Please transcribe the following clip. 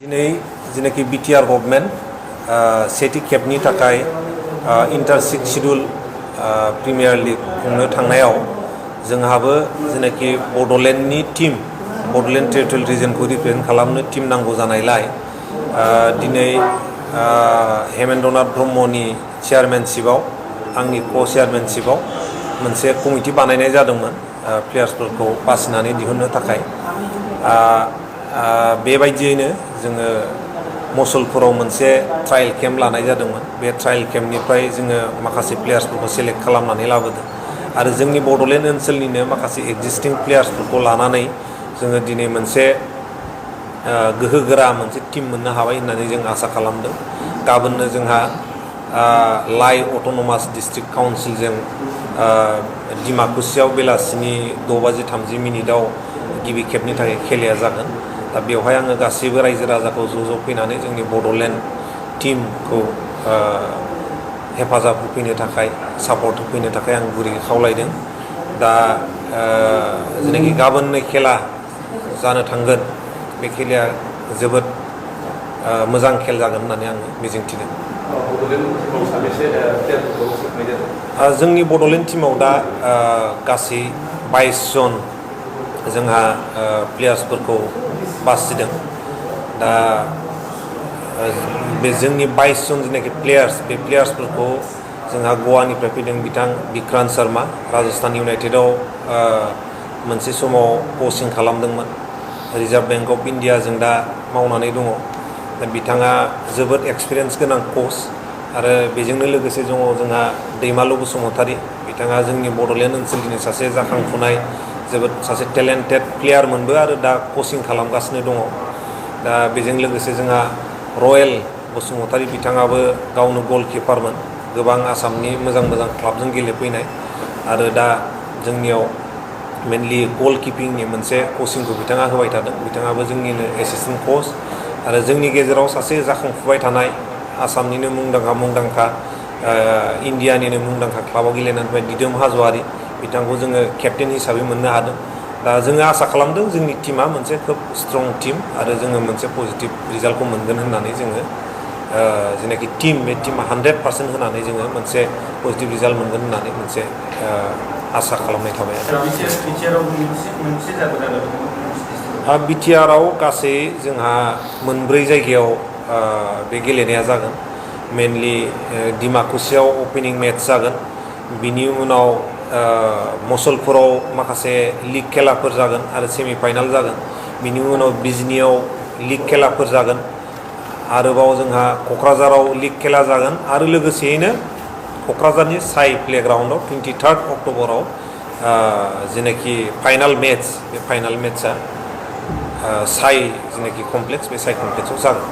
दिनै जेनाखि BTR government सेथि खेबनि थाखाय इन्टार सिक्स शिड्युल प्रिमियार लिग खुंनो थांनायाव जोंहाबो जेनाखि बड'लेण्डनि टीम बड'लेण्ड टेरिटरियेल रिजनखौ रिप्रेजेन्ट खालामनो टीम नांगौ जानायलाय दिनै हेमेन्द्रनाथ ब्रह्मनि चेयारमेनशिपआव आंनि को चेयारमेनशिपआव मोनसे कमिटि बानायनाय जादोंमोन प्लेयार्सफोरखौ बासिनानै दिहुननो थाखाय बेबायदियैनो जोङो मसलपुराव मोनसे ट्रायल केम्प लानाय जादोंमोन। बे ट्रायल केम्पनिफ्राय जोङो माखासे प्लेयार्सफोरखौ सेलेक्ट खालामनानै लाबोदों आरो जोंनि बड'लेण्ड ओनसोलनिनो माखासे एक्जिस्टिं प्लेयार्सफोरखौ लानानै जोङो दिनै मोनसे गोहोगोरा मोनसे टीम मोननो हाबाय होननानै जों आसा खालामदों। गाबोननो जोंहा लाइ अट'नमास डिस्ट्रिक्ट काउन्सिलजों डिमाकुसियाव बेलासिनि 6:30 गिबि खेबनि थाखाय खेलाया जागोन। दा बेवहाय आङो गासैबो रायजो राजाखौ ज' फैनानै जोंनि बड'लेण्ड टीमखौ हेफाजाब होफैनो थाखाय सापर्ट होफैनो थाखाय आं गुरै खावलायदों। दा जेनाखि गाबोननो खेला जानो थांगोन बे खेलाया जोबोद मोजां खेल जागोन होननानै आङो मिजिंथिदों। जोंनि बड'लेण्ड टीमाव दा गासै 22 जन जोंहा प्लेयार्सफोरखौ बासिदों। दा बे जोंनि 22 जन जेनाखि प्लेयार्स बे प्लेयार्सफोरखौ जोंहा गवानिफ्राय फैदों बिथां बिक्रान्त शर्मा राजस्थान इउनाइटेडआव मोनसे समाव कचिं खालामदोंमोन। रिजार्भ बेंक अफ इन्डियाजों दा मावनानै दङ। दा बिथाङा जोबोद एक्सपिरियेन्स गोनां कच आरो बेजोंनो लोगोसे दङ जोंहा दैमालु बसुमतारी बिथाङा जोंनि बड'लेण्ड ओनसोलनि सासे जाखांफुनाय जोबोद सासे टेलेन्टेड प्लेयारमोनबो आरो दा कचिं खालामगासिनो दङ। दा बेजों लोगोसे जोंहा रयेल बसुमतारी बिथाङाबो गावनो गलकिपारमोन गोबां आसामनि मोजां क्लाबजों गेलेफैनाय आरो दा जोंनियाव मेनलि गलकिपिंनि मोनसे कचिंखौ बिथाङा होबाय थादों। बिथाङाबो जोंनिनो एसिस्टेन्ट कच आरो जोंनि गेजेराव सासे जाखांफुबाय थानाय आसामनिनो मुंदांखा इन्डियानिनो मुंदांखा क्लाबाव गेलेनानै फैनाय दिदोम हाज'वारि बिथांखौ जोङो केप्टेन हिसाबै मोननो हादों। दा जोङो आसा खालामदों जोंनि टीमा मोनसे खोब स्ट्रं टीम आरो जोङो मोनसे पजिटिभ रिजाल्टखौ मोनगोन होननानै जोङो जेनाखि टीम बे टीमा 100% होनानै जोङो मोनसे पजिटिभ रिजाल्ट मोनगोन होननानै मोनसे आसा खालामनाय थाबाय। बिटिआरआव गासै जोंहा 4 जायगायाव बे गेलेनाया जागोन। मेनलि डिमाकुसियाव अपेनिं मेट्च जागोन। बिनि उनाव मसलपुराव माखासे लिग खेलाफोर जागोन आरो सेमि फाइनाल जागोन। बिनि उनाव बिजनीआव लिग खेलाफोर जागोन। आरोबाव जोंहा क'क्राझाराव लिग खेला जागोन आरो लोगोसेयैनो क'क्राझारनि साइ प्लेग्राउन्डआव 23 अक्ट'बराव जेनाखि फाइनाल मेट्च बे फाइनाल मेट्चआ साइ जेनाखि कमप्लेक्स बे साइ कमप्लेक्सआव जागोन।